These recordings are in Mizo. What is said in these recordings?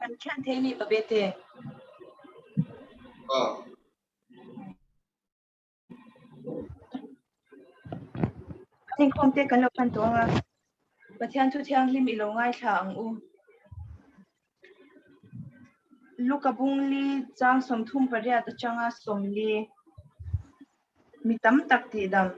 Kan thian thei ni Babete. Inkhawm te kan lo pan tawh ang a, Pathian thu thianghlim i lo ngaithla ang u. Luka bungli chang 38 atanga 40 mi tam tak tihdam.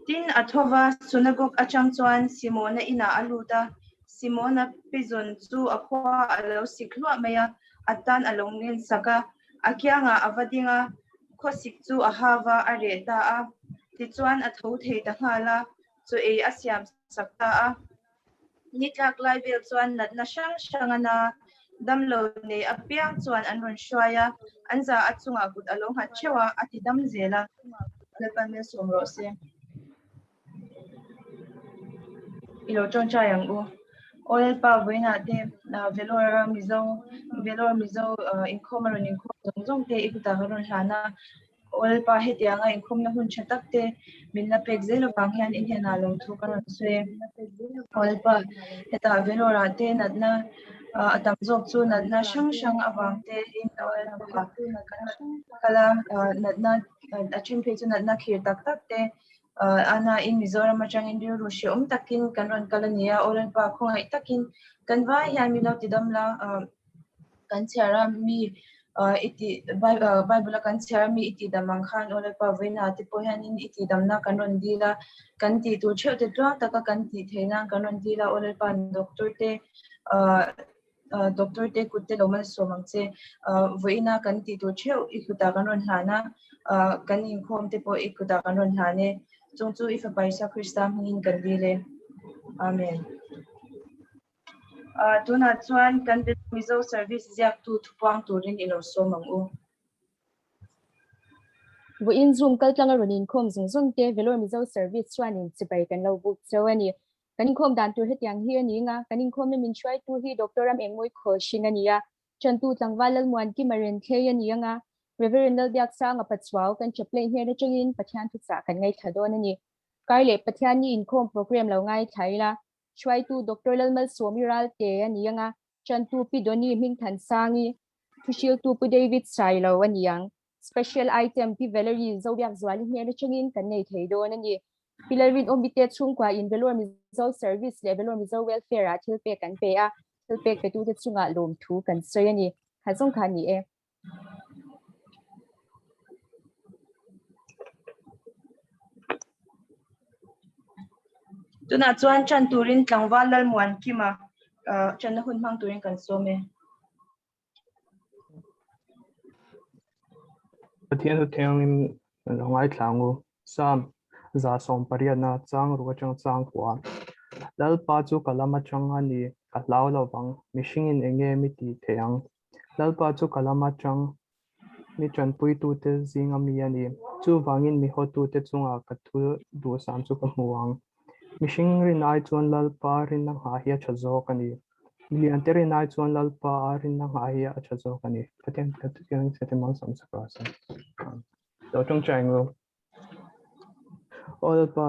Tin, a tho va, synagogue atang chuan Simona inah a lut a, Simona pizawn chu a khua a lo sik hluah mai a, a tan a lo ngensak a. A kiangah a va ding a, khawsik chu a hau va, a reh ta a. Tichuan a tho thei ta nghal a, chaw ei a siam sak ta a. Ni tlak lai vel chuan natna hrang hrang a na, damlo nei apiang chuan an rawn hruai a, an za a chungah kut a lo nghat theuh a, a ti dam zel a. Lalpan malsawm rawh se. I lo tawngtai ang u. Aw Lalpa vawiinah te Vellore Mizo Vellore Mizo inkhawm a rawn inkhawm zawng zawng te i kutah ka rawn hlan a. Aw Lalpa hetianga inkhawmna hun tha tak te min la pek zel avang hian i hnenah lawmthu ka rawn sawi e. Aw Lalpa hetah Vellore ah te natna a tam zawk chu natna hrang hrang avang te in Aw Lalpa kan rawn kal a natna a then phei chu natna khir tak tak te Ana in Mizoram atangin rilru hrehawm takin kan rawn kal a ni a, Aw Lalpa khawngaih takin kan vai hian min lo ti dam la, kan chhiar a mi i tih Bible a kan chhiar a mi i tih dam ang khan Aw Lalpa vawiinah te pawh hianin i tih damna kan rawn dil a, kan tih tur theuh te tluang taka kan tih theih nan kan rawn dil a, Aw Lalpa doctor te Doctor te kut te lo malsawm ang che. Vawiina kan tih tur theuh i kutah kan rawn hlan a, kan inkhawm te pawh i kutah kan rawn hlan e. Chung chu i Fapa Isua Krista hmingin kan dil e. Amen. Tunah chuan kan Mizo Service ziaktu thupuang turin i lo sawm ang u. Vawiin Zoom kaltlanga rawn inkhawm zung zung te Vellore Mizo Service chuanin chibai kan lo buk cheu a ni. Kan inkhawm dan tur hetiang hi a ni nga, kan inkhawmna min hruaitu hi Doctor Ram Engmawii Khawlhring a ni a, Chantu Tlangval Lalmuan Kim a ren thlei a ni anga, Reverend Lalbiaksanga Pachuau kan chaplain hnen atangin Pathian thuchah kan ngaithla dawn a ni. Kar leh Pathianni inkhawm program lo ngaithla ila, hruaitu Doctor Lalmalsawmi Ralte a ni anga, Chantu Pi Donny Hmingthansangi, thuhriltu Pu David Sailo a ni ang. Special item Pi Valerie Zobiakzuali hnen atangin kan nei thei dawn a ni. Pi Lalrinawmi te chhungkua in Vellore Mizo Service leh Vellore Mizo Welfare ah thil pek an pe a, thil pek petute chungah lawmthu kan sawi a ni. Kha zawng kha a ni e. Tunah chuan ṭan turin Tlangval Lalmuankima ṭanna hun hmang turin kan sawm e. Pathian thu thianghlim lo ngaithla ang u. Psalm 180 chang ruk atanga chang kua. Lalpa chu ka lam atang a ni, ka hlau lo vang, mihringin eng nge mi tih theih ang? Lalpa chu ka lam atang mi tanpuitute zinga mi a ni, chuvangin mi hawtute chungah ka thu duhsam chu ka hmu ang. Mihring rin ai chuan Lalpa rinna nghah hi a tha zawk a ni. Milian te rin ai chuan Lalpa a rinna nghah hi a tha zawk a ni. Pathian Pathian se te malsawm sak rawh se. Lo tawngtai ang u. Aw Lalpa,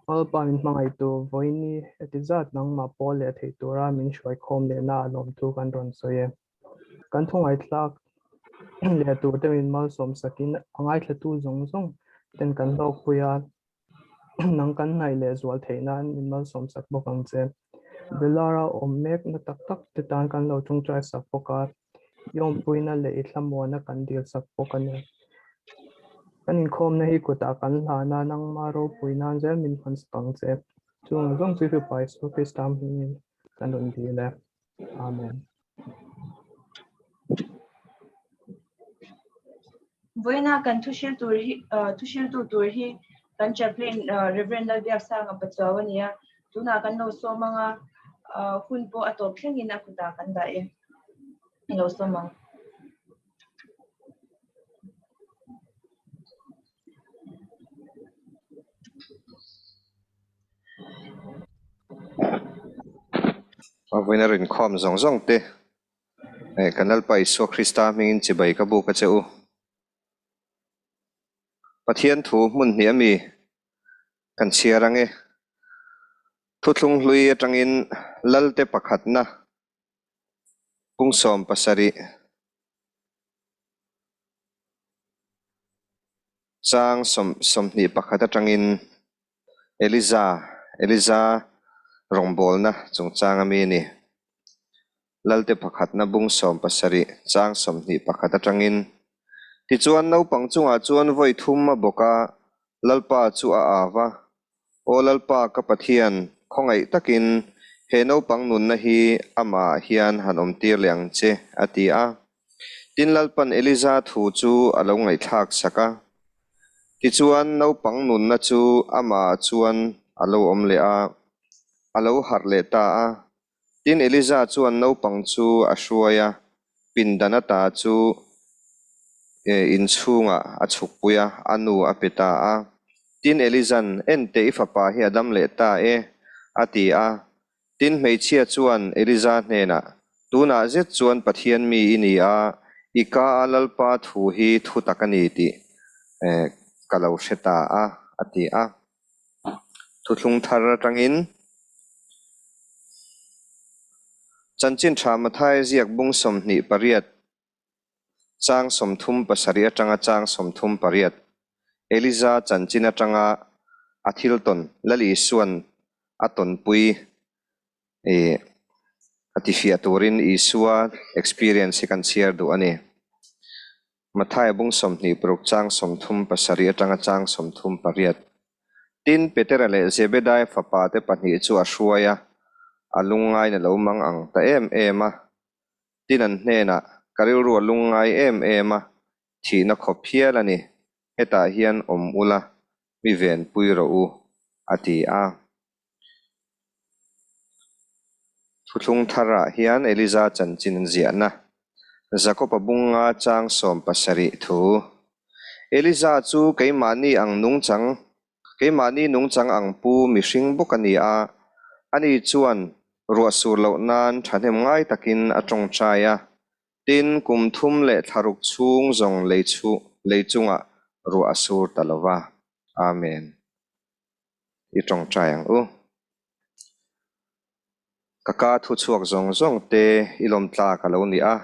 Aw Lalpa min hmangaihtu, vawiin heti zat nangmah pawl leh theih tura min hruaikhawm lehna a lawmthu kan rawn sawi e. Kan thungaihthlak leh turte min malsawm sakin a ngaithlatu zawng zawng ten kan hlawkpui a, nang kan hnaih leh zual theih nan min malsawm sak bawk ang che. Belara awm mek na tak tak te tan kan lo tawngtai sak bawk a, i awmpuina leh i thlamuana kan dil sak bawk a ni. Kan inkhawmna hi kutah kan hlan a, nangma ropui nan zel min hman sak ang che. Chung zawng chu Fapa Isua Krista hmingin kan rawn dil e. Amen. Vawiina kan thuhril tur hi thuhriltu tur hi kan chaplain Reverend Lalbiaksanga Pachuau a ni a, tunah kan lo sawm ang a, hun pawh a tawp thlengin a kutah kan dah e. I lo sawm ang. A vawiin a rinkhawm zawng zawng te eh kan Lalpa Isua Krista hmingin chibai ka buk a che u. Pathian thu hmun hnih ami kan chhiar ang e. Thuthlung hlui atangin Lalte pakhatna pung 17 chang 21 atangin Eliza, Eliza rawngbawlna chungchang ami a ni. Lalte pakhatna bung 17 chang 21 atangin, Tichuan naupang chungah chuan vawi thum a bawk a, Lalpa chu a au a, Aw Lalpa ka Pathian, khawngaih takin he naupang nunna hi amah hian han awmtir leh ang che, a ti a. Tin Lalpan Eliza thu chu a lo ngaihthlak sak a. Tichuan naupang nunna chu amah chuan a lo awm leh a, a lo harh leh ta a. Tin Eliza chuan naupang chu a hruai a, pindan ata chu inchhungah a chhukpui a, a nu a pe ta a. Tin Eliza'n, Enteh i fapa hi a dam leh ta e, a ti a. Tin hmeichhia chuan Eliza hnenah, Tunah zet chuan Pathian mi i ni a, i ka a Lalpa thu hi thu tak a ni tih ka lo hre ta a, a ti a. Thuthlung thar atangin Chanchin Tha Mathai ziak bung 28 chang 37 atanga chang 38 Eliza chanchin atanga a thil tawn Lal Isua'n a tawnpui a tifiah turin Isua experience hi kan chhiar duh a ni. Mathaia bung 26 chang 37 atanga chang 38. Tin, Petera leh Zebedai fapa te pahnih chu a hruai a, a lungngaina lo mang ang ta em em a. Tin an hnenah, Ka rilru a lungngai em em a, thihna khawp hial a ni, hetah hian awm ula, mi venpui rawh u, a ti a. Thuthlung tharah hian Eliza chanchin an ziahna, Jakob-a bunga chang 70 thu. Eliza chu keimahni ang nungchang, keimahni nungchang ang pu mihring bawk a ni a, ani chuan ruah sur loh nan thahnem ngai takin a tawngtai a, tin kum thum leh thlaruk chhung zawng lei chu lei chungah ruah a sur ta lo va. Amen. I tawngtai ang u. Ka ka thu chhuak zawng zawng te i lawm tlak a lo ni a,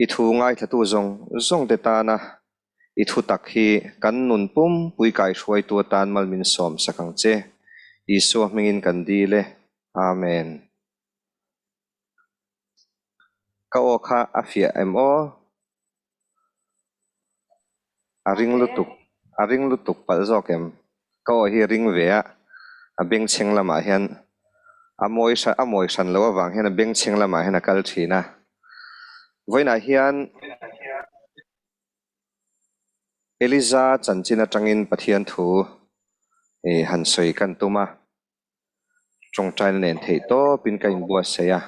i thu ngaithlatu zawng zawng te tana i thu tak hi kan nun pum pui kaihruaitu atan mal min sawm sak ang che. Isua hmingin kan dil e. Amen. Ka aw kha a fiah em aw? A ring lutuk, a ring lutuk palh zawk em? Ka aw hi ring ve a, a bengchheng lamah hian a mawi hran, a mawi hran loh avang hian a bengchheng lamah hian a kal thin a. Vawiinah hian Eliza chanchin atangin Pathian thu han sawi kan tum a. Tawngtaina nen theih tawpin ka inbuatsaih a.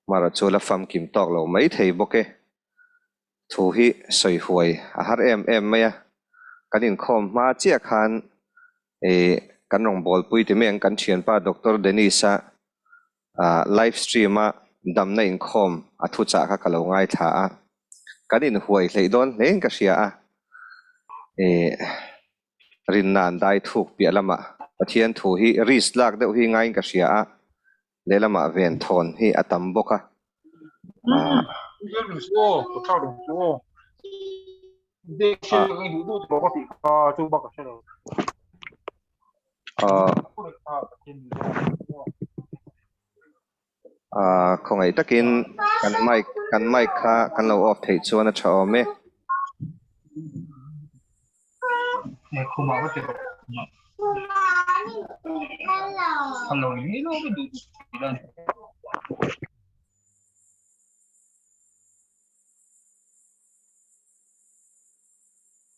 Mara chu la famkim tawk lo mai thei bawk e. Thu hi sawi huai a har em em mai a. Kan inkhawm hma chiah khan ih kan rawngbawlpui ti mai ang kan thianpa Doctor Dennis-a live stream a damna inkhawm a thuchah kha ka lo ngaithla a. Kan inhuai hleih dawn hlein ka hria a. Ih rinna an dai thuk piah lamah Pathian thu hi risk lak deuh hi ngaiin ka hria a, lehlamah ven thawn hi a tam bawk a. Khawngaih takin kan mic kan mic kha kan lo off theih chuan a tha awm e.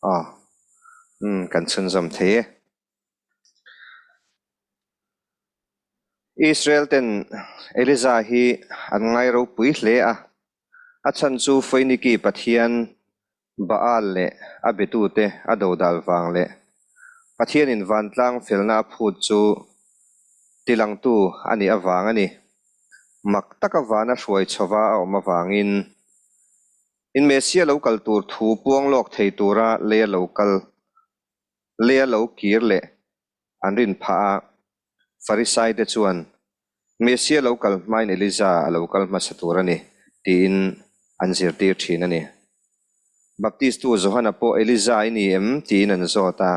Aw umm kan chhunzawm thei e. Israel ten Eliza hi an ngai ropui hle a, a chhan chu Foiniki pathian Baal leh a betute a dodal vang leh Pathianin vantlang felna a phut chu tilangtu a nih avang a ni. Mak taka vana hruai chhova a awm avangin. In Messia lo kal tur thu puang lawk thei tura leia lo kal, leia lo kir leh an rin phah a. Farisai te chuan, Messia lo kal hmain Elija a lo kal hmasa tur a ni, tiin an zirtir thin a ni. Baptistu Johana pawh Elija i ni em? tiin an zawt a.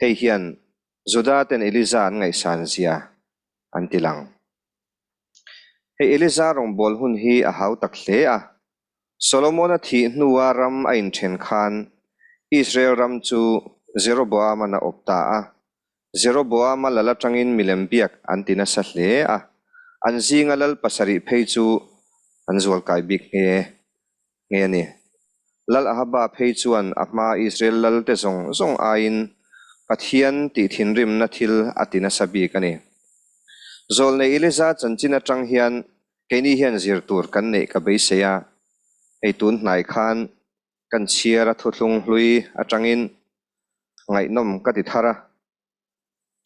Hei hian Juda ten Elija an ngaihsan zia an ti lang. Hei Elija rawngbâwl hun hi a hau tak hle a. Solomon-a thih hnua ram a inthen khan Israel ram chu Jeroboam-an a awp ta a. Jeroboam-a lal atangin milem biak an ti nasa hle a, an zinga lal pasarih phei chu an zualkai bik nghe nghe a ni. Lal Ahaba phei chuan a hma Israel lalte zawng zawng aiin Pathian tih thinrimna thil a ti nasa bik a ni. Zawlnei Eliza chanchin atang hian keini hian zir tur kan neih ka beisei a, hei tun hnai khan kan chhiar a thuthlung hlui atangin ngaihnawm ka ti thar a.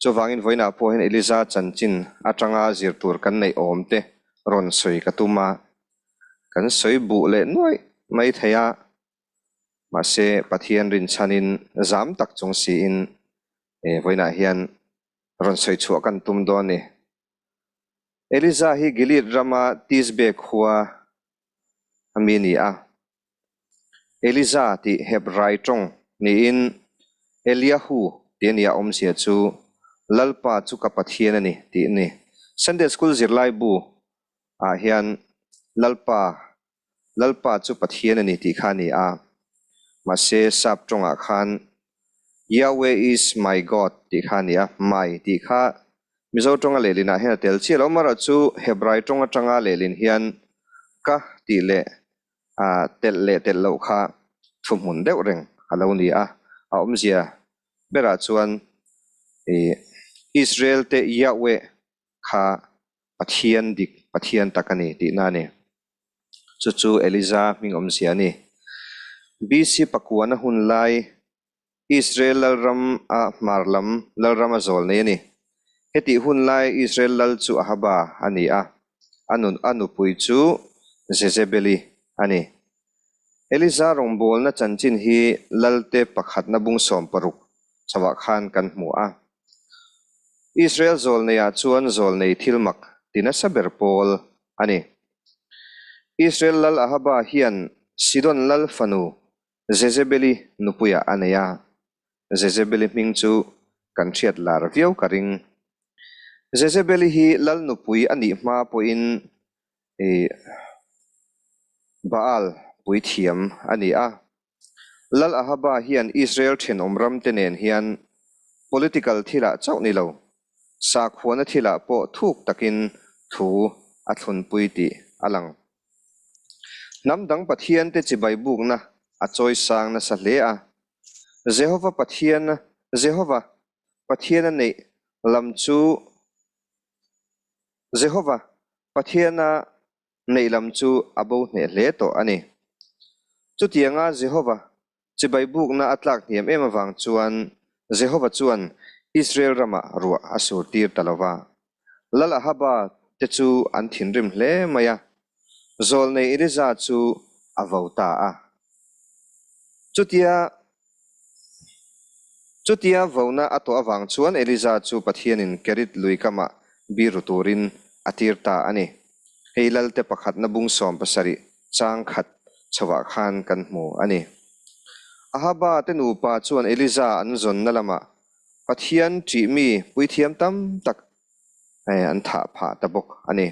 Chuvangin vawiinah pawh hian Eliza chanchin atanga zir tur kan neih awm te rawn sawi ka tum a, kan sawi buh leh nuaih mai thei a, mahse Pathian rinchhanin zam tak chung siin vawiinah hian rawn sawi chhuah kan tum dawn a ni. Eliza hi Gilead rama Tisbe khua a mi a ni a. Eliza tih Hebrai tawng niin Eliahu tih a nia awmzia chu Lalpa chu ka Pathian a ni tih a ni. Sunday School zirlai bu ah hian Lalpa Lalpa chu Pathian a ni tih kha a ni a, mahse sap tawngah khan Yahweh is my God tih kha a ni a, my tih kha Mizo tawnga lehlinah hian a tel chiah lo. Amaherawhchu Hebrai tawng atanga lehlin hian ka tih leh telh leh telh loh kha thuhmun deuh reng a lo ni a. A awmzia berah chuan Israel te Yahweh kha Pathian dik, Pathian tak a ni tihna a ni. Chu chu Eliza hming awmzia a ni. BC pakuana hun lai Israel lalram a hmar lam lalram a zawl nei a ni. Hetih hun lai Israel lal chu Ahaba a ni a, a nun a nupui chu Jezebeli a ni. Eliza rawngbawlna chanchin hi lalte pakhatna bung 16 chhoah khan kan hmu a. Israel zawlneiah chuan zawlnei thil mak ti nasa ber pawl a ni. Israel lal Ahaba hian Sidon lal fanu Jezebeli nupuiah a nei a, Jezebeli hming chu kan hriat lar viau ka ring. Jezebeli hi lal nupui a nih hma pawhin Baal puithiam a ni a. Lal Ahaba hian Israel thenawm ramte nen hian political thilah chauh ni lo, sakhuana thilah pawh thuk takin thu a thlunpui tih a lang. Hnam dang pathiante chibai bukna a chawi sang nasa hle a. Jehova Pathian, Jehova Pathiana neih lam chu Jehova Pathiana neih lam chu a bo hneh hle tawh a ni. Chutianga Jehova chibai bukna a tlak hniam em avang chuan Jehova chuan Israel ramah ruah a sur tir ta lo va. Lal Ahaba te chu an thinrim hle mai a, zawlnei Elija chu a vo ta a. Chutia Chutia vona a tawh avang chuan Elija chu Pathianin Kerit lui kamah biru turin a tir ta a ni. Hei Lalte pakhatna bung 17 chang khat chhoah khan kan hmu a ni. Ahaba te nupa chuan Elija an zawnna lamah Pathian ṭihmi puithiam tam tak an thah phah ta bawk a ni.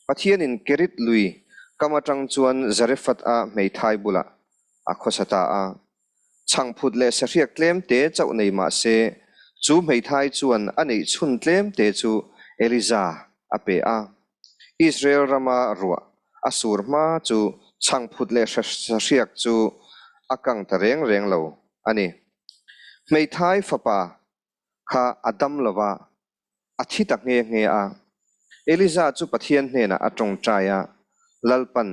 Pathianin Kerit lui kam aṭang chuan Zarephath-a hmeithai bulah a khawsa ta a. Chhangphut leh sahriak tlem te chauh nei mah se, chu hmeithai chuan a neih chhun tlem te chu Eliza a pe a. Israel rama ruah a sur hma chu chhangphut leh sahriak chu a kang ta reng reng lo a ni. Hmeithai fapa kha a dam lo va, a thi ta nghe nghe a. Eliza chu Pathian hnenah a tawngtai a, Lalpan,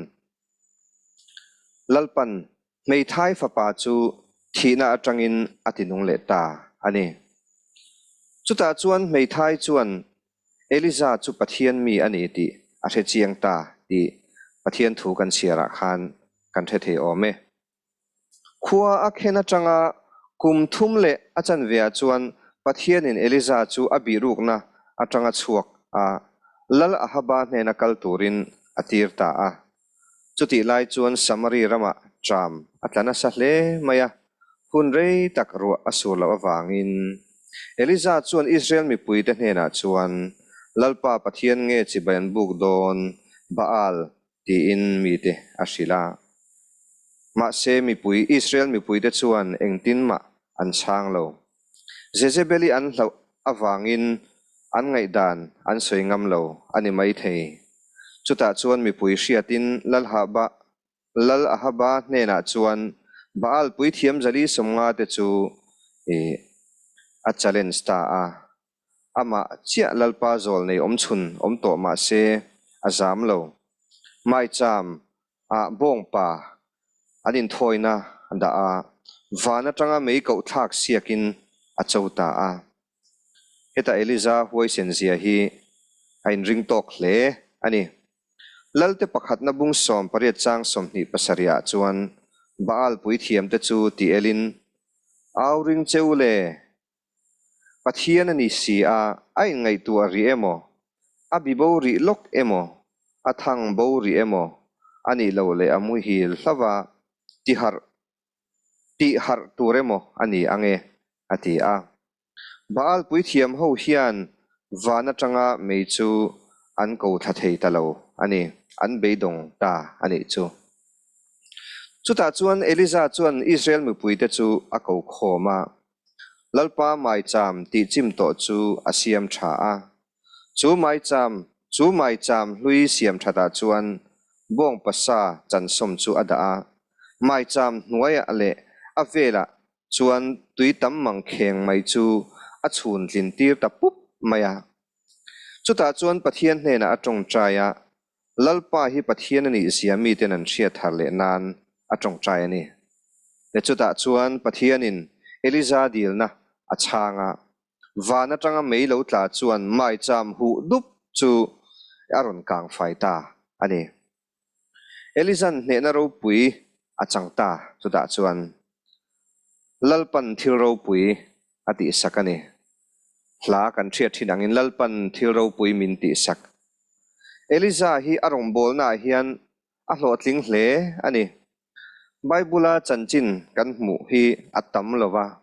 Lalpan, hmeithai fapa chu thihna atangin a tinung leh ta a ni. Chutah chuan hmeithai chuan Eliza chu Pathian mi a ni tih a hre chiang ta tih Pathian thu kan chhiarah khan. kan hre thei awm e. Khua a khen atanga kum thum leh a chanveah chuan Pathianin Eliza chu a bihrukna atanga chhuak a, Lal Ahaba hnena kal turin a tir ta a. Chutih lai chuan Samari ramah ṭam a tla nasa hle mai a, hun rei tak ruah a sur loh avangin Eliza chuan Israel mipuite hnenah chuan, Lalpa Pathian nge chibai an buk dawn? Baal tiin mite a hrilh a. Mahse mipui, Israel mipuite chuan engtin mah an chhang lo. Jezebeli an hlauh avangin an ngaihdan an sawi ngam lo a ni maithei. Chutah chuan mipui hriatin Lalhaba, Lal Ahaba hnenah chuan Baal puithiam zali sawmnga te chu a challenge ta a. Amah chiah Lalpa zawl nei awm chhun awm tawh mah se a zam lo. Maicham ah bawngpa an inthawina dah a, van atanga mei koh thlak siakin a cho ta a. Heta Eliza huaisen zia hi a inring tawk hle a ni. Lalte pakhatna bung 18 chang 27 ah chuan Baal puithiamte chu ti elin, Au ring che u le! Pathian a ni si a, a inngaihtuah rih emaw, a bi bo rih lawk emaw, a thang bo rih emaw a nih loh leh a muhil hlauh a, ti harh, tih harh tur emaw a ni ang e, a ti a. Baal puithiam ho hian van atanga mei chu an ko thla thei ta lo a ni, an beidawng ta a nih chu. Chutah chuan Eliza chuan Israel mipuite chu a ko khawm a. Lalpa maicham tih chim tawh chu a siam tha a. Chu maicham, chu maicham hlui siam thatah chuan bawngpa sa chansawm chu a dah a. Maicham hnuaiah leh a velah chuan tui tam mangkheng mai chu a chhun tlin tir ta pup mai a. Chutah chuan Pathian hnenah a tawngtai a, Lalpa hi Pathian a nih zia miten an hriat thar leh nan a tawngtai a ni. Le chutah chuan Pathianin Eliza dilna a chhang a, van atanga mei lo tla chuan maicham huh dup chu a rawn kang fai ta a ni. Eliza'n hnehna ropui a chang ta chutah chuan Lalpan thil ropui a tihsak a ni. Hla kan hriat thin angin Lalpan thil ropui min tihsak. Eliza hi a rawngbawlnaah hian a hlawhtling hle a ni. Bible-a chanchin kan hmuh hi a tam lo va,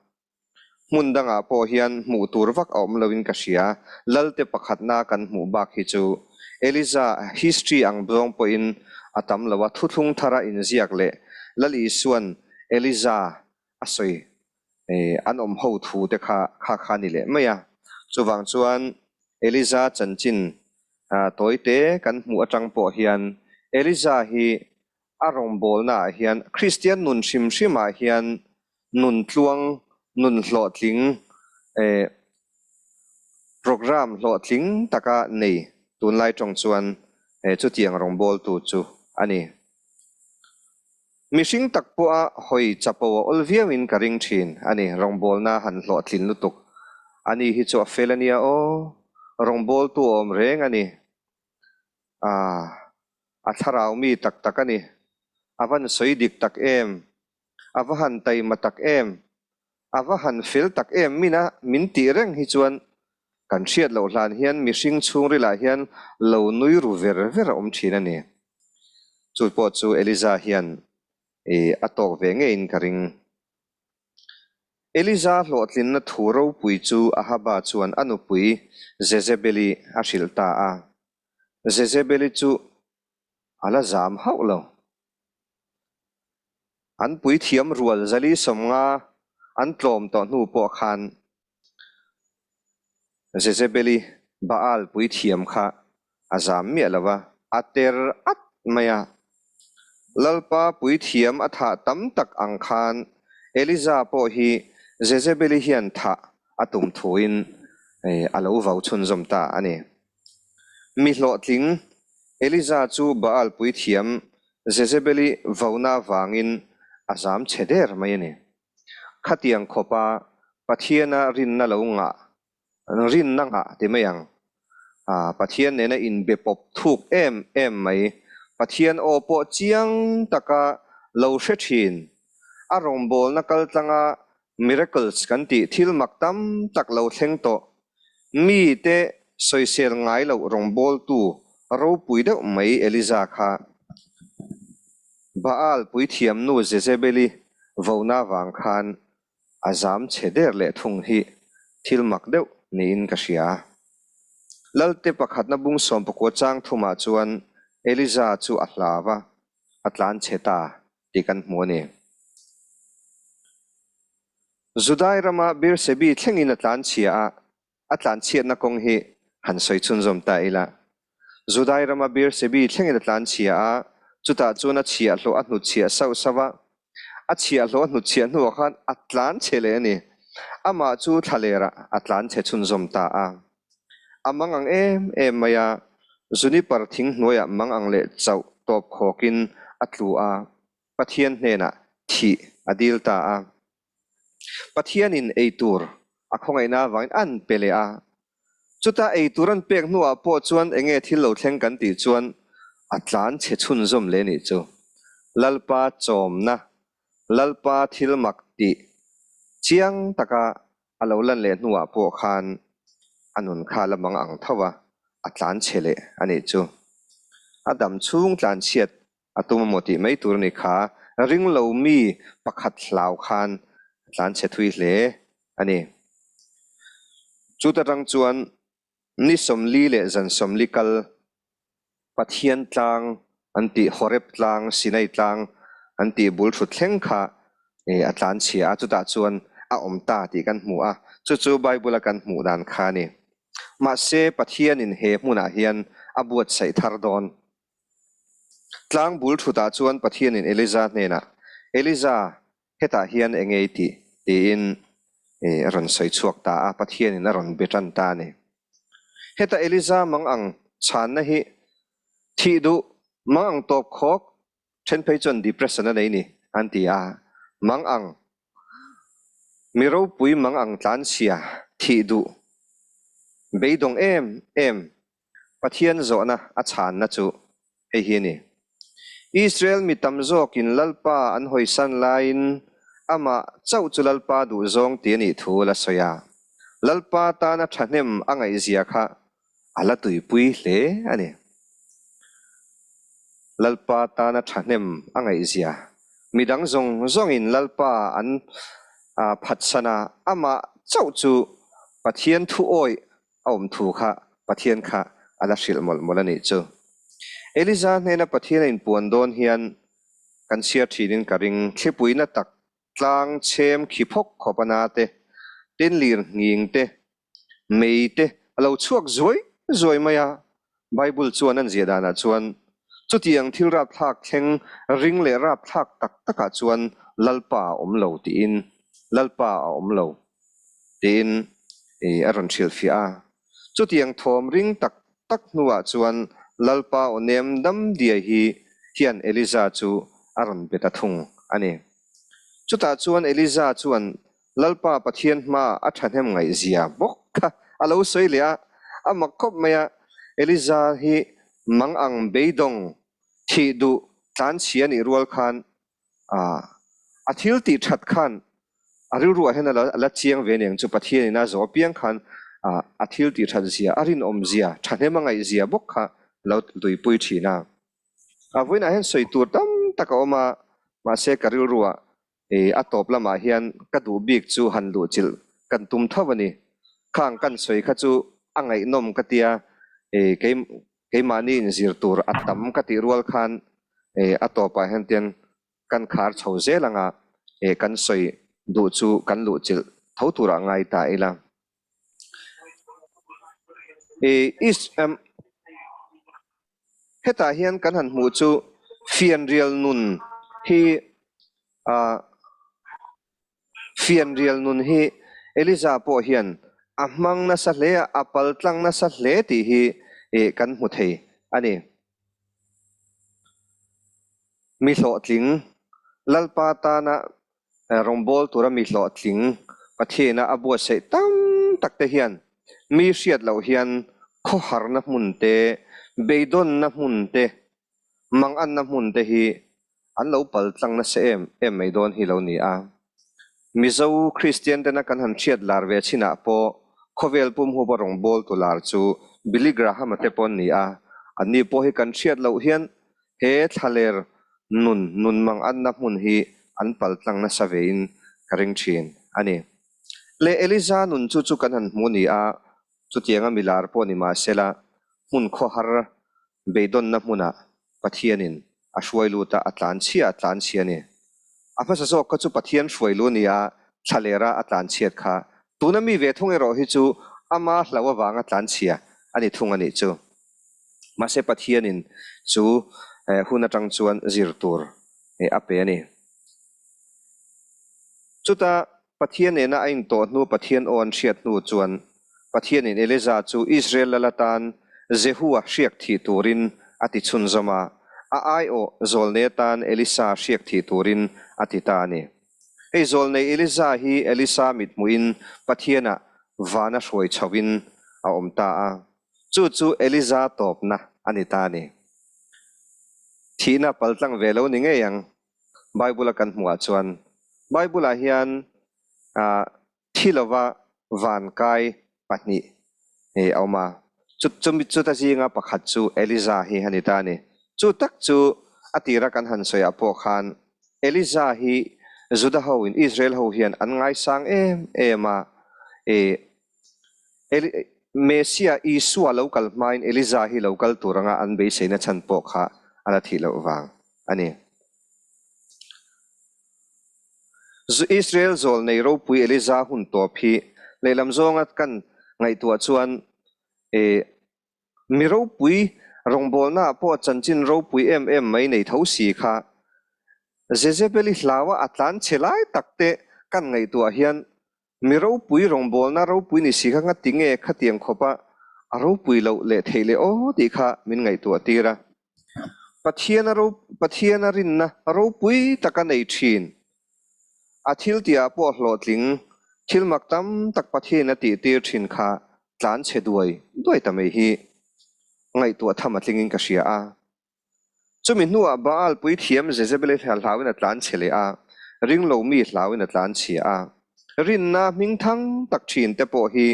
hmun dangah pawh hian hmuh tur vak a awm loin ka hria. Lalte pakhatna kan hmuh bak hi chu Eliza history ang zawng pawhin a tam lo a, thuthlung thara inziak leh Lal Isua'n Eliza a sawi an awm ho thu te kha kha kha a ni leh mai a. Chuvang chuan Eliza chanchin tawite kan hmuh atang pawh hian Eliza hi a rawngbawlna ah hian Kristian nun hrim hrim ah hian nun tluang, nun hlawhtling, program hlawhtling taka nei tunlai tawng chuan chutiang rawngbawltu chu a ni. Mihring tak pawha hawi chapo a awl viauin ka ring thin a ni. Rawngbawlna han hlawhtlin lutuk a ni hi chu a fel a nia aw. Rawngbawltu a awm reng a ni. Aah, a thlarau mi tak tak a ni. A van sawi dik tak em? A va han taima tak em? A va han fel tak em? Mina min tih reng hi chuan kan hriat loh hlan hian mihring chhungrilah hian lo nui ru ver ver a awm thin a ni. Chu pawh chu Eliza hian a tawk ve ngeiin ka ring. Eliza hlawhtlinna thu ropui chu Ahaba chuan a nupui Jezebeli a hrilh ta a. Jezebeli chu a la zam hauh lo. An puithiam rual zali 50 an tlawm tawh hnu pawh khan Jezebeli Baal puithiam kha a zam miah lo va, a ter at mai a. Lalpa puithiam a thah tam tak ang khan Eliza pawh hi Jezebeli hian thah a tum thuin a lo vau chhunzawm ta a ni. Mi hlawhtling, Eliza chu Baal puithiam Jezebeli vauna vangin a zam chhe der mai a ni. Khatiang khawpa Pathiana rinna lo ngah, rinna ngah ti mai ang, Pathian nena inbe pawp thuk em em mai, Pathian aw pawh chiang taka lo hre thin, a rawngbawlna kaltlanga miracles kan tih thil mak tam tak lo thleng tawh, mite sawisel ngai loh rawngbawltu ropui deuh mai Eliza kha Baal puithiamnu Jezebeli vona vang khan a zam chhe der leh thung hi thil mak deuh niin ka hria. Lalte pakhatna bung sawmpakua chang thumah chuan Eliza chu a hlau a, a tlan chhe ta tih kan hmu a ni. Judai rama Beersebi thlengin a tlan chhia a, a tlan chhiatna kawng hi han sawi chhunzawm ta ila. Judai rama Beersebi thlengin a tlan chhia a, chutah chuan a chhiahhlawh a hnutchhiah sauh sauh a. A chhiahhlawh a hnutchhiah hnuah khan a tlan chhe leh a ni. Amah chu thlalerah a tlan chhe chhunzawm ta a. A mang ang em em mai a, juniper thing hnuaiah mang ang leh chauh tawp khawkin a tlu a, Pathian hnenah thih a dil ta a. Pathianin ei tur a khawngaihna avangin an pe leh a. Chuta ei tur an pek hnuah pawh chuan enge thil lo thleng kan tih chuan a tlan chhe chhunzawm leh nih chu. Lalpa chawmna, Lalpa thil mak tih chiang taka a lo lan leh hnuah pawh khan a nun kha la mang ang tho a, a tlan chhe leh a nih chu. A dam chhung tlan chhiat A tum a maw tih mai tur a ni kha, ring lo mi pakhat hlau khan a tlan chhe thui hle a ni. Chuta tang chuan ni 40 leh zan 40 kal Pathian tlang an tih Horeb tlang, Sinai tlang an tih bul thut thleng kha a tlan chhia a, chutah chuan a awm ta tih kan hmu a, chu chu Bible a kan hmuh dan kha a ni. Mahse Pathianin he hmunah hian a buatsaih thar dawn. Tlang bul thutah chuan Pathianin Eliza hnenah, Eliza, hetah hian eng nge i tih? tiin a rawn sawi chhuak ta a, Pathianin a rawn be tan ta a ni. Heta Eliza mang ang chhanna hi thih duh mang ang tawp khawk, then phei chuan depression a nei ni an ti a, mang ang mi ropui mang ang tlanchhia thih duh beidawng em em Pathian zawhna a chhanna chu hei hi a ni, Israel mi tam zawkin Lalpa an hawisan laiin amah chauh chu Lalpa duhzawng ti a nih thu la sawi a. Lalpa tana thahnem a ngaihzia kha a la tuipui hle a ni. Lalpa tana thahnem a ngaihzia, midang zawng zawngin Lalpa an phatsan a, amah chauh chu Pathian thu awih a awm thu kha Pathian kha a la hrilh mawlh mawlh a nih chu. Eliza hnena Pathian a inpuan dawn hian kan chhiar thinin ka ring, thlipuina tak tlang chhem khi phawk khawp a na te, tinlir nghing te, mei te a lo chhuak zuai zuai mai a, Bible chuan an ziah danah chuan chutiang thil rapthlak thleng ring leh rapthlak tak takah chuan Lalpa a awm lo tiin Lalpa a awm lo. Tiin a rawn hrilhfiah a. Chutiang thawm ring tak tak hnuah chuan Lalpa aw nem dam diai hi hian Eliza chu a rawn be ta thung a ni. Chutah chuan Eliza chuan Lalpa Pathian hmaah a thahnem ngaihzia bawk kha a lo sawi leh a, a mak khawp mai a, Eliza hi mang ang beidawng thih duh tlanchhia nih rual khan A thil tih that khan a rilruah hian a la chiang ve aniang chu Pathianin a zawh apiang khan a thil tih that zia, a rinawm zia, thahnem a ngaih zia bawk kha lo tuipui thin a. A vawiinah hian sawi tur tam tak a awm a, mahse ka rilruah a tawp lamah hian ka duh bik chu han luhchilh kan tum tho a ni. Khang kan sawi kha chu a ngaihnawm ka tia, kei Keimahni inzir tur a tam ka tih rual khan a tawpah hian tian kan khar chho zel anga kan sawi duh chu kan luhchilh tho turah ngai ta ila. Hetah hian kan han hmuh chu fianrial nun hi Fianrial nun hi Eliza pawh hian a hmang nasa hle a, a paltlang nasa hle tih hi kan hmu thei a ni. Mi hlawhtling, Lalpa tana rawngbâwl tura mi hlawhtling Pathiana a buatsaih tam tak te hian mi hriat loh hian khawharna hmun te, beidawnna hmun te, manganna hmun te hi an lo pal tlang nasa em em mai dawn hi lo ni a. Mizo Kristian tena kan han hriat lar ve chinah pawh khawvel pum hupa rawngbawl tu lar chu Billy Graham-a te pawh an ni a, anni pawh hi kan hriat loh hian he thlaler nun nun mang anna hmun hi an pal tlang nasa vein ka ring thin a ni. Le Eliza nun chu chu kan han hmu ni a, chutianga milar pawh ni mahsela hmun khawhar beidawnna hmunah Pathianin a hruai lut a, a tlan chhia a tlan chhia a ni. A hmasa zawk kha chu Pathian hruai lu ni a, thlalera a tlan chhiat kha. Tuna mi ve thung erawh hi chu ama hlau avanga tlan chhia a ni thung a nih chu. Mahse Pathianin chu hun atang chuan zir tur a pe a ni. Chuta Pathian nena a intawh hnu Pathian aw an hriat hnu chuan Pathianin Eliza chu Israel lal atan Jehua hriak thih turin a ti chhunzawm a, a aiawh zawlnei atan Elisa hriak thih turin a ti ta a ni. Hei zawlnei Eliza hi Elisa mithmuhin Pathianah vana hruai chhohin a awm ta a, chu chu Eliza tawpna a ni ta a ni. Thihna paltlang ve lo ni ngei ang. Bible a kan hmuh ah chuan Bible ah hian thi lova van kai pahnih a awm a, chumi chuta zinga pakhat chu Eliza hi a ni ta a ni. Chu tak chu a tira kan han sawi ah pawh khan Eliza hi Juda ho in Israel ho hian an ngaisang em em a, Messia Isua lo kal hmain Eliza hi lo kal tur anga an beiseina chhan pawh kha a la thih loh vang a ni. Israel zawl nei ropui Eliza hun tawp hi lehlam zawnga kan ngaihtuah chuan Mi ropui rawngbawlnaah pawh chanchin ropui em em mai nei tho si kha. Jezebeli hlaua a tlan chhe lai tak te kan ngaihtuah hian mi ropui rawngbawlna ropui ni si kha ngati nge khatiang khawpa a ropui loh leh theih leh aw tih kha min ngaihtuah tir a. Pathian a Pathian a rinna ropui tak a nei thin. A thil tihah pawh hlawhtling thil mak tam tak Pathian a tihtir thin kha tlan chhe duai duai ta mai hi ngaihtuah tham a tlingin ka hria a. Chumi hnuah Baal puithiam Jezebel-i hlauin a tlan chhe leh a, ringlo mi hlauin a tlan chhia a. Rinna hming thang tak thin te pawh hi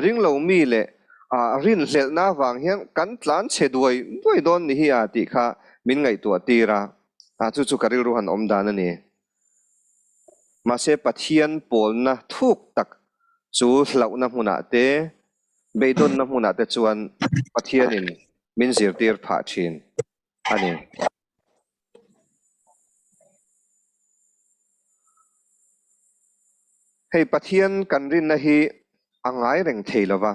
ringlo mi leh rinhlelhna avang hian kan tlan chhe duai duai dawn ni hi a tih kha min ngaihtuah tir a, chu chu ka rilru han awm dan a ni. Mahse Pathian pawlna thuk tak chu hlauhna hmunah te, beidawnna hmunah te chuan Pathianin min zirtir phah thin a ni. Hei Pathian kan rinna hi a ngai reng thei lo va,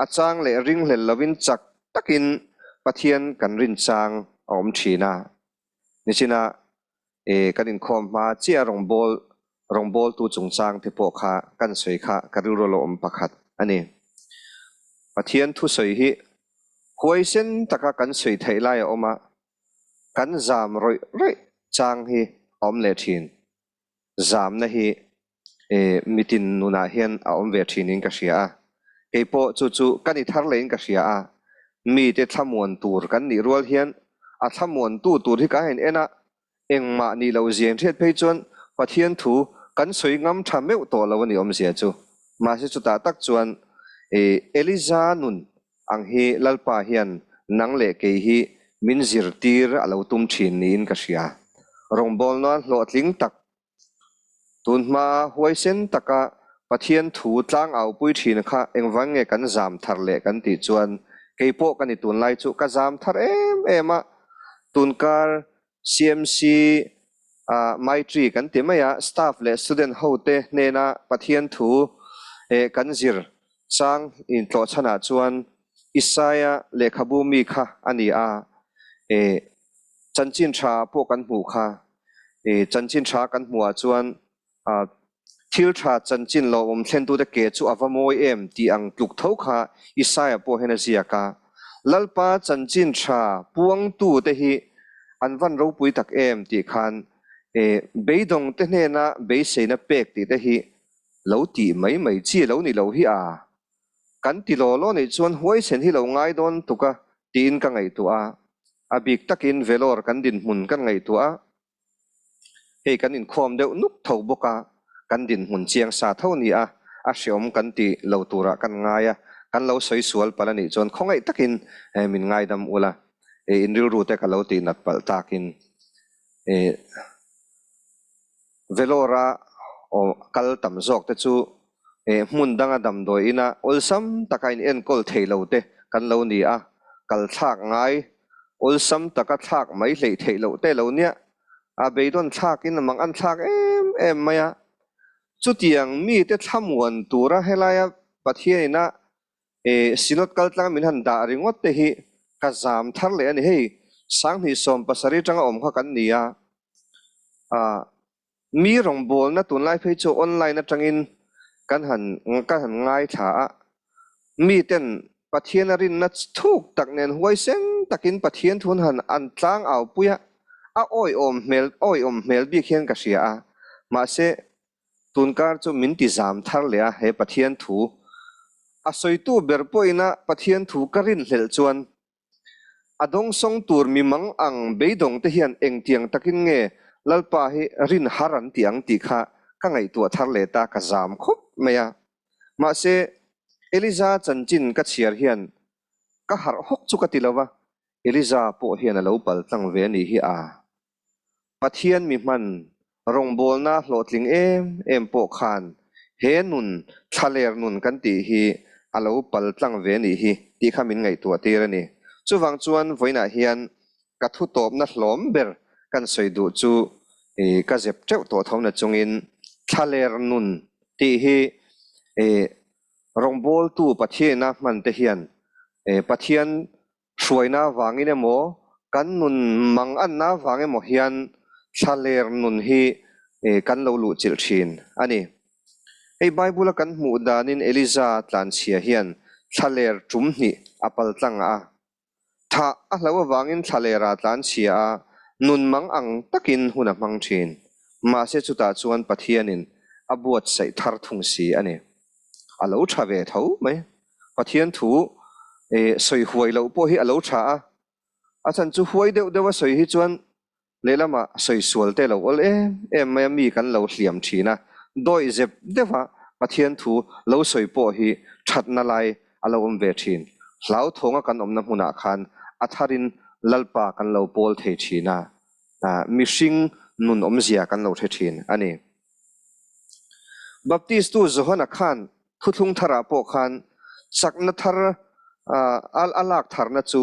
a chang leh ringhlel lovin chak takin Pathian kan rin chang a awm thin a. Nichina kan inkhawm hma chiah rawngbâwl rawngbâwltu chungchâng te pawh kha kan sawi kha ka rilru lo awm pakhat a ni. Pathian thusawi hi huaisen taka kan sawi theih lai a awm a, kan zam rawih rawih chang hi a awm leh thin. Zamna hi mitin nunah hian a awm ve thinin ka hria a, kei pawh chu chu ka ni thar leiin ka hria a, mite thlamuan tur kan nih rual hian a thlamuantu tur hi ka han en a, engmah nih loh zian hriat phei chuan Pathian thu kan sawi ngam tha meuh tawh lo a ni awmzia chu. Mahse chutah tak chuan Eliza nun ang hi Lalpa hian nang leh kei hi min zirtir a lo tum thin niin ka hria. Rawngbawlna hlawhtling tak Tun hma huaisen taka Pathian thu tlangaupui thin kha engvang nge kan zam thar leh kan tih chuan kei pawh ka ni tunlai chu ka zam thar em em a, tunkar CMC ah Maitri kan ti mai a, staff leh student ho te hnena Pathian thu kan zir chang intlawh chhanah chuan Isaia lehkhabu mi kha a ni a, chanchin tha pawh kan hmuh kha. Chanchin tha kan hmuh ah chuan thil tha chanchin lo awm thlentute ke chu a va mawi em tih ang tluk tho kha Isaia pawh hian a ziak a. Lalpa chanchin tha puangtute hi an van ropui tak em tih khan beidawngte hnena beiseina pek tih te hi lo tih mai mai chi lo ni lo hi a. Kan ti law law nih chuan huaisen hi lo ngai dawn tuk a tiin ka ngaihtuah a. A bik takin Vellore kan dinhmun kan ngaihtuah a. Hei kan inkhawm deuh nuk tho bawk a, kan dinhmun chiang sa tho ni a, a hreawm kan ti lo turah kan ngai a, kan lo sawi sual palh a nih chuan khawngaih takin min ngaidam ula, in rilru te ka lo tih nat palh takin Vellore-a kal tam zawk te chu hmun danga damdawi ina awlsam taka in enkawl thei lo te kan lo ni a, kal thlak ngai awlsam taka thlak mai hleih theih loh te lo nia, a beidawn thlakin a mang an thlak em em mai a. Chutiang mite thlamuan tura helaia Pathianina Synod kaltlang min han dah ringawt te hi ka zam thar leh a ni. Hei 2017 atanga awm kha kan ni a, Mi rawngbawlna tunlai phei chu online atangin kan han kan han ngaithla a, miten Pathian a rinna thuk tak nen huaisen takin Pathian thun han an tlang au pui a, a awihawm hmel awihawm hmel bik hian ka hria a, mahse tunkar chu min ti zam thar leh a he Pathian thu a sawitu ber pawhina Pathian thu ka rinhlelh chuan A dawngsawng tur mi mang ang beidawng te hian engtiang takin nge Lalpa hi rin har an ti ang tih kha ka ngaihtuah thar leh ta ka zam khawp mai a. Mahse, Eliza chanchin ka chhiar hian ka harh hawk chu ka ti lo va, Eliza pawh hian a lo pal tlang ve a nih hi a. Pathian mi hman rawngbawlna hlawhtling em em pawh khan he nun thlaler nun kan tih hi a lo pal tlang ve nih hi tih kha min ngaihtuah tir a ni. Chuvang chuan vawiinah hian ka thu tawpna hlawm ber kan sawi duh chu ka zep teuh tawh tho na chungin thlaler nun tih hi rawngbawltu Pathiana hman te hian Pathian Hruaina avangin emaw, kan nun manganna avang emaw hian thlaler nun hi kan lo luhchilh thin a ni. Hei Bible-a kan hmuh danin Eliza tlanchhia hian thlaler tum hnih a paltlang a. Thah a hlo avangin thlalera tlanchhia a nun mang ang takin hun a hmang thin. Mahse chutah chuan Pathianin a buatsaih thar thung si a ni. A lo tha ve tho mai. Pathian thu sawi huai loh pawh hi a lo tha a, a chhan chu huai deuh deuh a sawi hi chuan lehlamah sawi sual te lo awl em em mai a, mi kan lo hliam thin a, dawih zep deuh a Pathian thu lo sawi pawh hi thatna lai a lo awm ve thin. Hlauthawnga kan awmna hmunah khan a tharin Lalpa kan lo pawl thei thin a, mihring nun awmzia kan lo hre thin a ni. Baptistu Johana khan Thuthlung tharah pawh khan chakna thar a lak tharna chu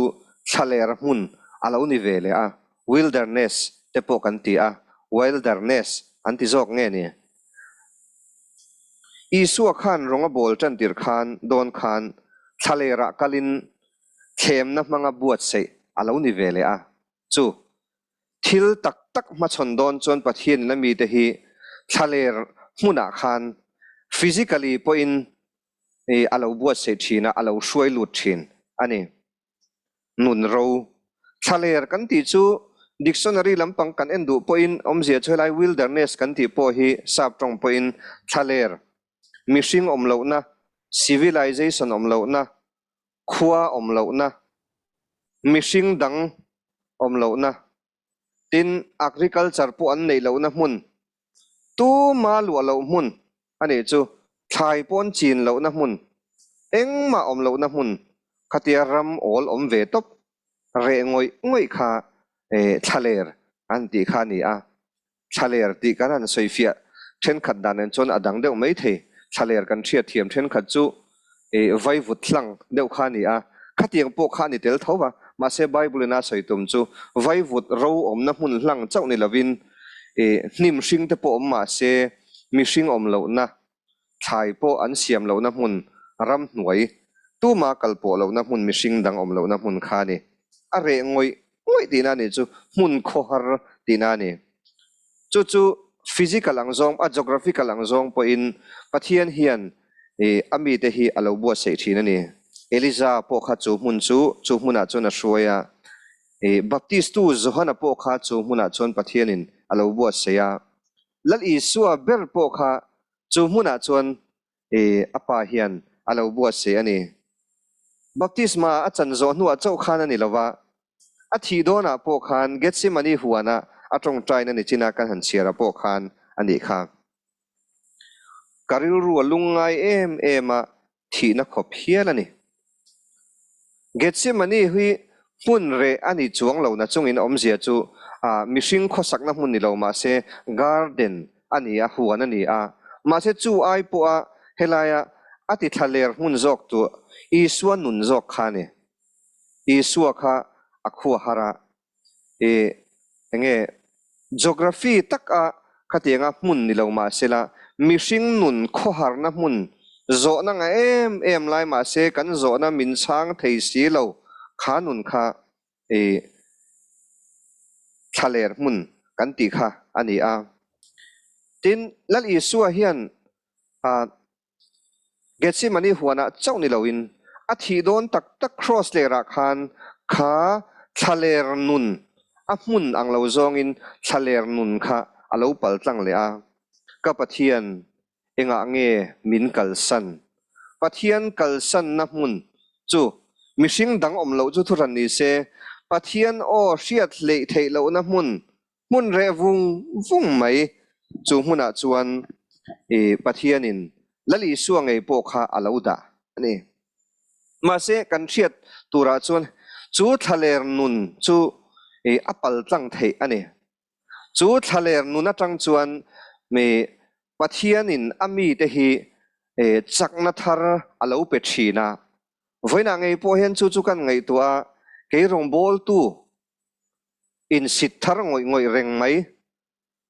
thlaler hmun a lo ni ve leh a, wilderness te pawh kan ti a, wilderness an ti zawk nge ni? Isua khan rawng a bawl tan tir khan dawn khan thlalerah kalin thlemna hmanga buatsaih a lo ni ve leh a, chu thil tak tak hmachhawn dawn chuan Pathianin a mite hi thlaler hmunah khan physically pawhin a lo buatsaih thin a, a lo hruai lut thin a ni. Nun ro thlaler kan tih chu dictionary lampang kan en duh pawhin awmzia chu helai wilderness kan tih pawh hi sap tawng pawhin thlaler mihring awm lohna, civilization awm lohna, khua awm lohna, mihring dang awm lohna, tin agriculture pawh an neih lohna hmun, tuma luah loh hmun a nih chu, thlai pawh an chin lohna hmun, engmah awm lohna hmun khatia ram awl awm ve tawp reh ngawih ngawih kha thlaler an tih kha a ni a. Thlaler tih kan han sawifiah thenkhat dan nen chuan a dang deuh mai thei. Thlaler kan hriat thiam thenkhat chu vaivut hlang deuh kha a ni a, khatiang pawh kha a ni tel tho va, mahse Bible in a sawi tum chu vaivut ro awmna hmun hlang chauh ni lovin hnim hring te pawh awm mahse mihring awm lohna, thlai pawh an siam lohna hmun, ramhnuai, tuma kal pawh lohna hmun mihring dang awm lohna hmun kha a ni. A reh ngawih ngawih tihna a nih chu hmun khawhar tihna a ni. Chu chu physical ang zawng, a geographical ang zawng pawhin Pathian hian a mite hi a lo buatsaih thin a ni. Eliza pawh kha chu hmun chu chu hmunah chuan a hruai a, Baptistu Johana pawh kha chu hmunah chuan Pathianin a lo buatsaih a. Lal Isua ber pawh kha chu hmunah chuan a pa hian a lo buatsaih a ni. Baptisma a chan zawh hnuah chauh khan a ni lo va, a thih dawnah pawh khan Gethsemane huanah A tawngtaina ni china kan han chhiar ah pawh khan a nih kha. Ka rilru a lungngai em em a, thihna khawp hial a ni. Gethsemane hi hmun reh a ni chuang lo na chungin awmzia chu mihring khawsakna hmun ni lo mahse garden a ni a, huan a ni a. Mahse chu ai pawha helaia a ti thla ler hmun zawk tu Isua nun zawk kha a ni. Isua kha a khua har a, I enge geography tak a khatianga hmun ni lo mahsela mihring nun khawharna hmun zawhna nga em em lai mahse kan zawhna min chhang thei si lo kha nun kha i thlaler hmun kan tih kha a ni a. Tin, Lal Isua hian a Gethsemane huanah chauh ni loin a thih dawn tak tak kraws lerah khan kha thlaler nun a hmun ang lo zawngin thlaler nun kha a lo pal tlang leh a, Ka Pathian, engah nge min kalsan? Pathian kalsanna hmun chu mihring dang awm loh chu thuhran ni se, Pathian aw hriat hleih theih lohna hmun Hmun reh vung vung mai chu hmunah chuan i Pathianin Lal Isua ngei pawh kha a lo dah a ni. Mahse, kan hriat turah chuan chu thlaler nun chu i a pal tlang theih a ni. Chu thlaler nun atang chuan mi Pathianin a mite hi chakna thar a lo pe thin a. Vawiinah ngei pawh hian chu chu kan ngaihtuah a, kei rawngbawltu insit thar ngawih ngawih reng mai.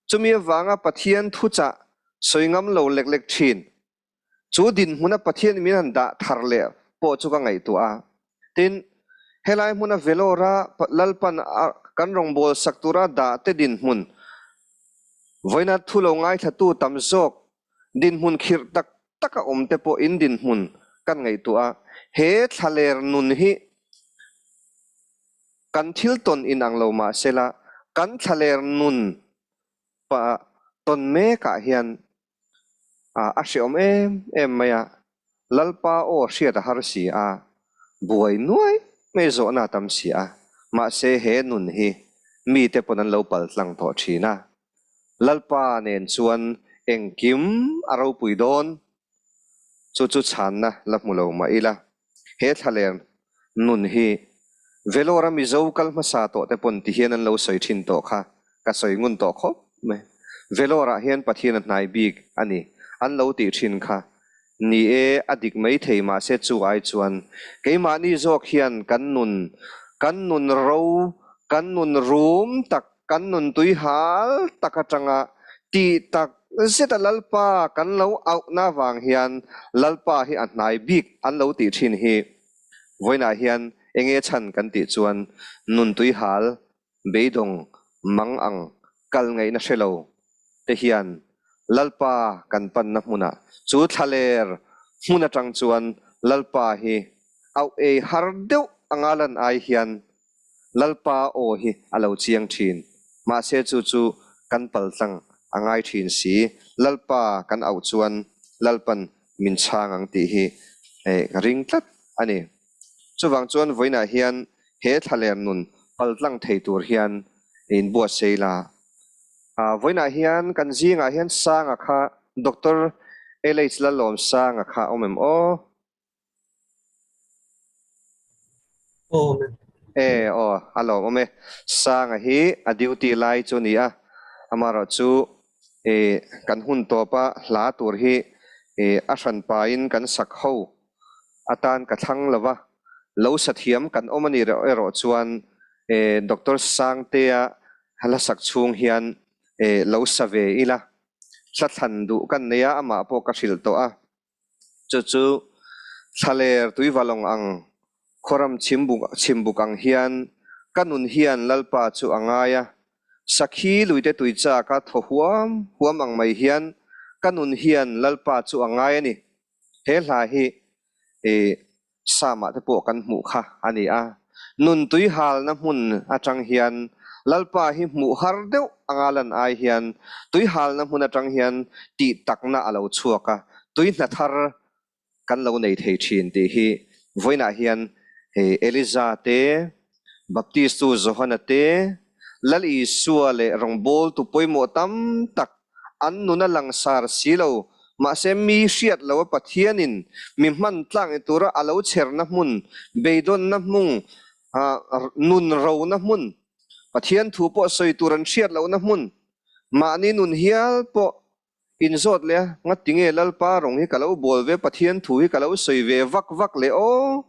Chumi avanga Pathian thuchah sawi ngam lo lek lek thin. Chu dinhmuna Pathian min han dah thar leh pawh chu ka ngaihtuah a. Tin, helai hmuna Vellore-a Lalpan kan rawngbâwl sak tura dah te dinhmun, vawiina thu lo ngaithlatu tam zawk dinhmun khirh tak taka awm te pawh in dinhmun kan ngaihtuah a, he thlaler nun hi kan thil tawn inang lo mah sela, kan thlaler nun pa tawn mekah hian a hreawm em em mai a, Lalpa aw hriat a har si a, buai nuai mai zawhna a tam si a, mahse he nun hi mite pawn an lo paltlang tawh thin a. Lalpa nen chuan engkim a ropui dawn. Chu chu chhanna la hmu lo mah ila, he thlaler nun hi Vellore-a Mizo kal hmasa tawh te pawn ti hian an lo sawi thin tawh kha ka sawi ngun tawh khawp mai. Vellore-ah hian Pathian a hnai bik a ni an lo tih thin kha. Ni e, a dik mai thei mahse chu ai chuan keimahni zawk hian kan nun, kan nun ro, kan nun rum tak, Kan nun tui hal tak atanga tih tak zeta Lalpa kan lo auhna vang hian Lalpa hi a hnai bik an lo tih thin hi vawiinah hian enge chhan kan tih chuan nun tui hal beidawng mang ang kal ngaihna hre lo te hian Lalpa kan panna hmunah chu thlaler hmun atang chuan Lalpa hi auh ei har deuh anga lan ai hian Lalpa aw hi a lo chiang thin. Mahse chu chu kan paltlang a ngai thin si. Lalpa kan auh chuan Lalpan min chhang ang tih hi ka ring tlat a ni. Chuvang chuan vawiinah hian he thlaler nun paltlang thei tur hian inbuatsaih la. Vawiinah hian kan zingah hian Sanga kha Doctor LH Lalawmsanga kha a awm em aw? Awm e. E aw, a lawmawm e. Sanga hi a duty lai chu a ni a, amaherawhchu i kan hun tawpa hla tur hi i a hranpain kan sak ho atan ka thlang lo va, lo sa thiam kan awm a nih erawh chuan e Doctor Sangtea hla sak chhung hian e lo sa ve ila, hla thlan duh kan nei a, amah pawh ka hrilh tawh a. Chu chu thlaler tuivalawng ang khawram chhimbuk ang hian ka nun hian Lalpa chu a ngai a, sakhi luite tui chak a thaw huam huam ang mai hian ka nun hian Lalpa chu a ngai a ni. He hla hi i Psalm-ah te pawh kan hmuh kha a ni a. Nun tui halna hmun atang hian Lalpa hi hmuh har deuh anga lan ai hian tui halna hmun atang hian tih takna a lo chhuak a, tui hna thar kan lo nei thei thin tih hi vawiinah hian hei Eliza te, Baptistu Johana te, Lal Isua leh rawngbawltu pawimawh tam tak an nun a langsar si lo. Mahse mi hriat lo a Pathianin mi hman tlak ni tura a lo chherna hmun, beidawnna hmung, nun rona hmun, Pathian thu pawh sawi tur an hriat lohna hmun, mahni nun hial pawh inzawt leh a, ngatinge Lalpa rawng hi ka lo bawl ve, Pathian thu hi ka lo sawi ve vak vak leh aw?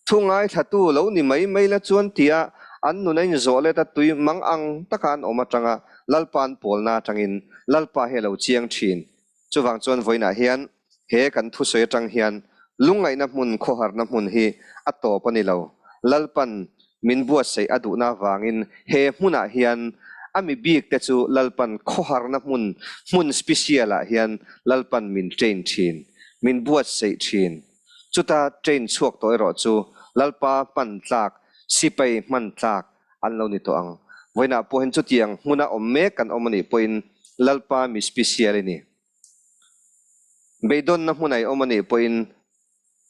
Thu ngaithlatu lo ni mai mai la chuan tia an nun a inzawh let a tui mang ang taka an awm atanga Lalpa an pawlna atangin Lalpa hi a lo chiang thin. Chuvang chuan vawiinah hian he kan thusawi atang hian lungngaihna hmun khawharna hmun hi a tawp a ni lo. Lalpan min buatsaih a duhna avangin he hmunah hian a mi bik te chu Lalpan khawharna hmun hmun special ah hian Lalpan min train thin, min buatsaih thin. Chuta train chhuak tawh erawh chu Lalpa hman tlak, sipai hman tlak an lo ni tawh ang. Vawiinah pawh hian chutiang hmuna awm mek kan awm a nih pawhin Lalpa mi special i ni. Beidawnna hmun a i awm a nih pawhin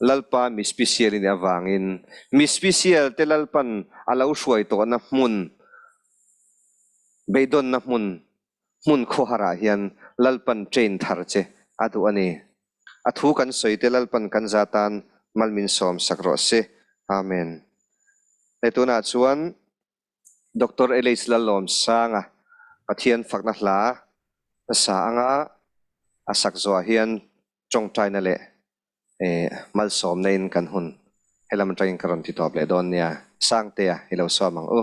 Lalpa mi special i nih avangin mi special te Lalpan a lo hruai tawhna hmun, beidawnna hmun, hmun khawharah hian Lalpan train thar che a duh a ni. A thu kan sawi te Lalpan kan za tan mal min sawm sak rawh se. Amen. Hei tunah chuan Doctor LH Lalawmsanga Pathian fakna hla hmasa anga a sak zawhah hian tawngtaina leh malsawmna in kan hun helam atangin ka rawn ti tawp leh dawn nia. Sangtea i lo sawm ang u.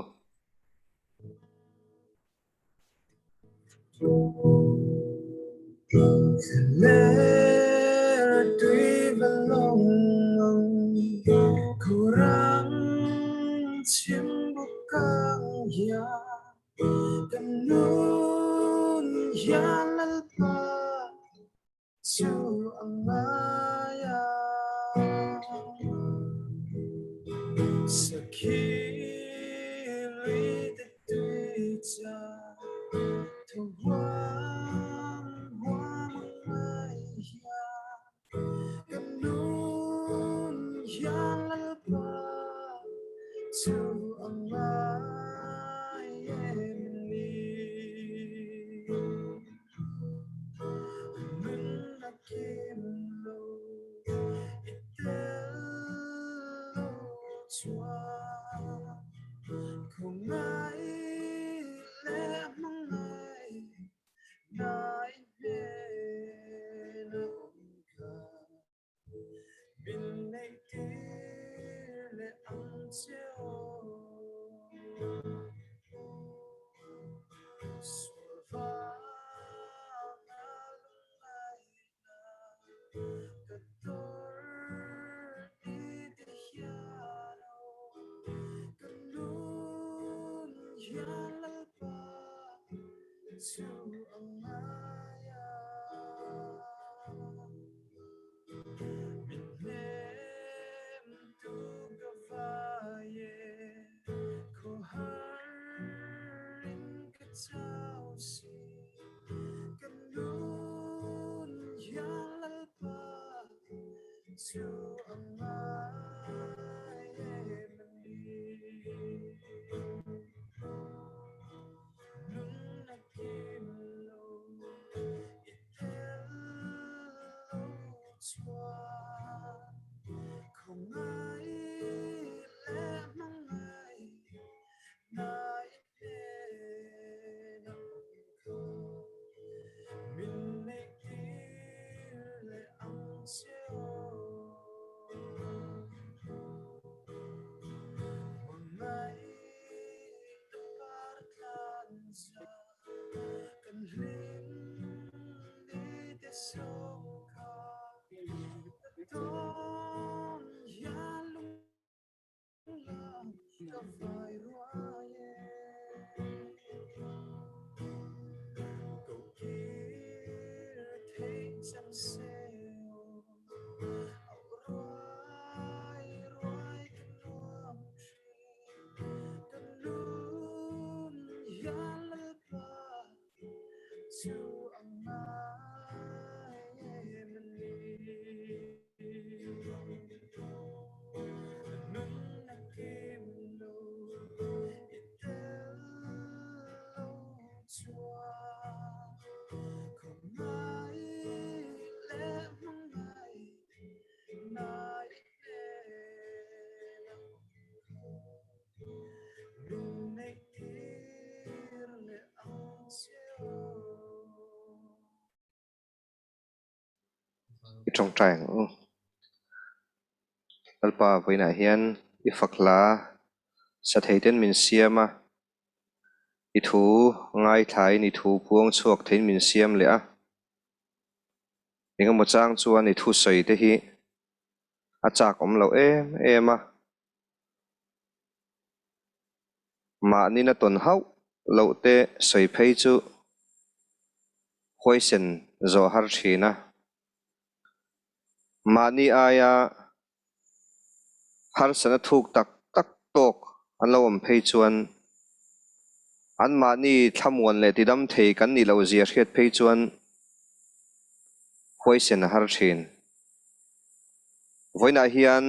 I tawngtai ang u. Lalpa vawiinah hian i fak hla sa theiten min siam a, i thu ngaithlain i thu puang chhuak theiin min siam leh a. Engemaw chang chuan i thusawi te hi a chak awm loh em em a. Mahni na tawn hauh loh te sawi phei chu huaisen zawh har thin a. Mahni aia harsatna thuk tak tak tawk an lo awm phei chuan anmahni thlamuan leh tidam thei kan nih loh zia hriat phei chuan huaisen a har thin. Vawiinah hian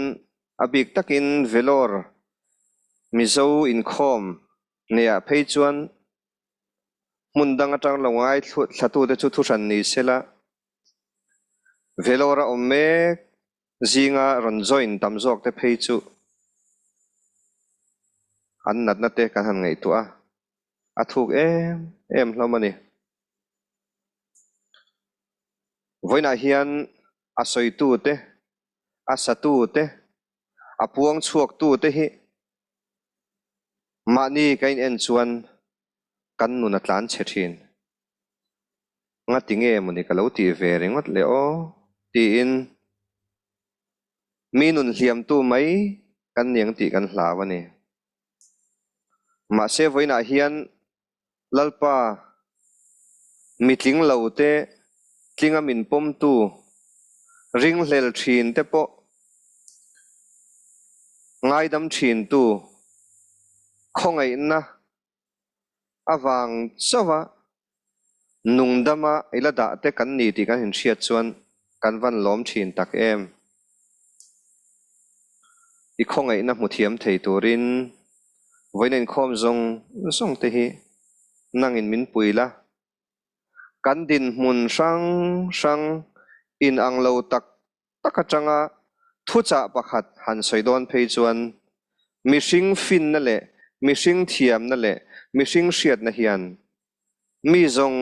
A bik takin Vellore Mizo inkhawm neiah phei chuan hmun dang atang lo ngai thlatute chu thuhran ni sela, Vellore a awm mek zinga rawn join tam zawkte phei chu an natna te kan han ngaihtuah a, a thuk em em hlawm a ni. Vawiinah hian a sawitute a satute, a puang chhuaktute hi mahni ka in en chuan kan nun a tlan chhe thin. Ngati nge mawni ka lo tih ve ringawt le aw tiin mi nun hliamtu mai kan ni ang tih kan hlau a ni. Mahse vawiinah hian Lalpa, mi tling lo te, tlinga min pawmtu, ringhlel thin te pawh ngaidam thintu khawngaihna avang chauha nungdama i la dah te kan ni tih kan inhriat chuan kan van lawm thin tak em. I khawngaihna hmu thiam thei turin vawiin inkhawm zawng zawng te hi nangin min pui la. Kan dinhmun hrang hrang inang lo tak tak atanga thuchah pakhat han sawi dawn phei chuan mihring finna leh mihring thiamna leh mihring hriatna hian mi zawng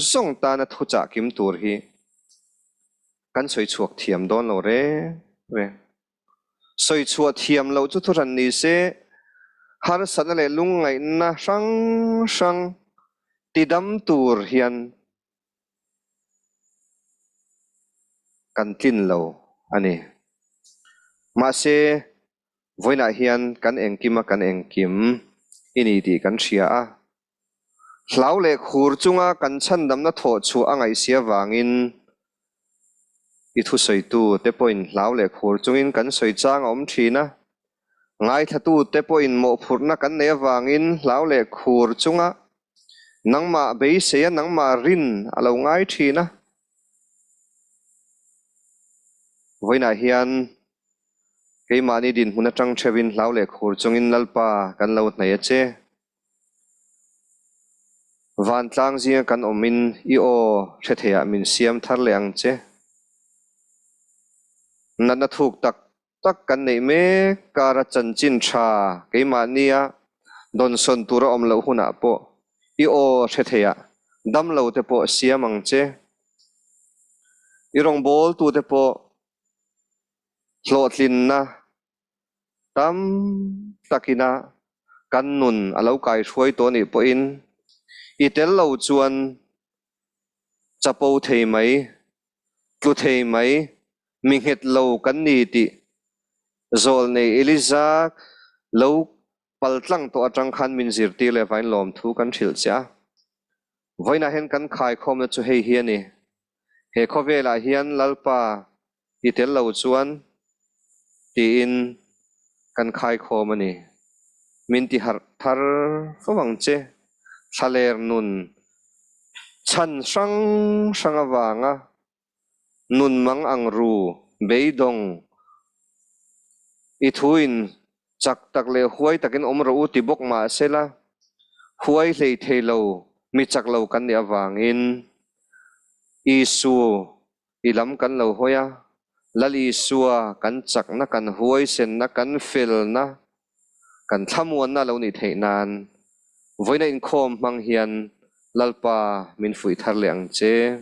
zawng tana thuchah kim tur hi kan sawi chhuak thiam dawn lo reng reng. Sawi chhuah thiam loh chu thuhran ni se, harsatna leh lungngaihna hrang hrang tidam tur hian kan tlin lo a ni. Mahse, vawiinah hian kan engkima kan engkim i ni tih kan hria a. Hlau leh khur chunga kan chhandamna thawh chhuah a ngaihsia vangin i thusawitu te pawhin hlau leh khur chungin kan sawi chang a awm thin a. Ngaithlatu te pawhin mawhphurhna kan neih avangin hlau leh khur chunga nangmah beiseia nangmah rin a lo ngai thin a. Vawiinah hian keimahni dinhmun atang theuhin hlau leh khur chungin Lalpa kan lo hnaih a che. Vantlang zinga kan awmin i aw hre theiah min siam thar leh ang che. Natna thuk tak tak kan neih mek kara chanchin tha keimahnia dawnsawn tur a awm loh hunah pawh i aw hre theiah dam lo te pawh siam ang che. I rawngbawltute pawh hlawhtlinna Tam takina kan nun a lo kaihruai tawh anih pawhin i tel lo chuan chapo thei mai, tlu thei mai, mi nghet lo kan ni tih Zawlnei Eliza lo paltlang tawh atang khan min zirtir leh vain lawmthu kan hrilh che a. Vawiinah hian kan khaikhawmna chu hei hi a ni. He khawvelah hian Lalpa i tel lo chuan tiin kan khaikhawm a ni. Min ti harh thar fo ang che. Thlaler nun chhan hrang hrang avanga nun mang ang ru beidawng i thuin chak tak leh huai takin awm rawh u ti bawk mah sela, huai hlei thei lo mi chak lo kan nih avangin Isu i lam kan lo hawi a, Lal Isua kan chakna, kan huaisenna, kan felna, kan thlamuanna lo nih theih nan vawiina inkhawm hmang hian Lalpa min fuih thar leh ang che.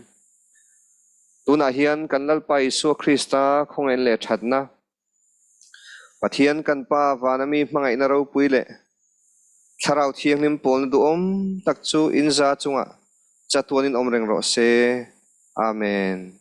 Tunah hian kan Lalpa Isua Krista khawngaihna leh thatna, Pathian kan Pa vana mi hmangaihna ropui leh Thlarau Thianghlim pawlna duhawm tak chu in za chungah chatuanin awm reng rawh se. Amen.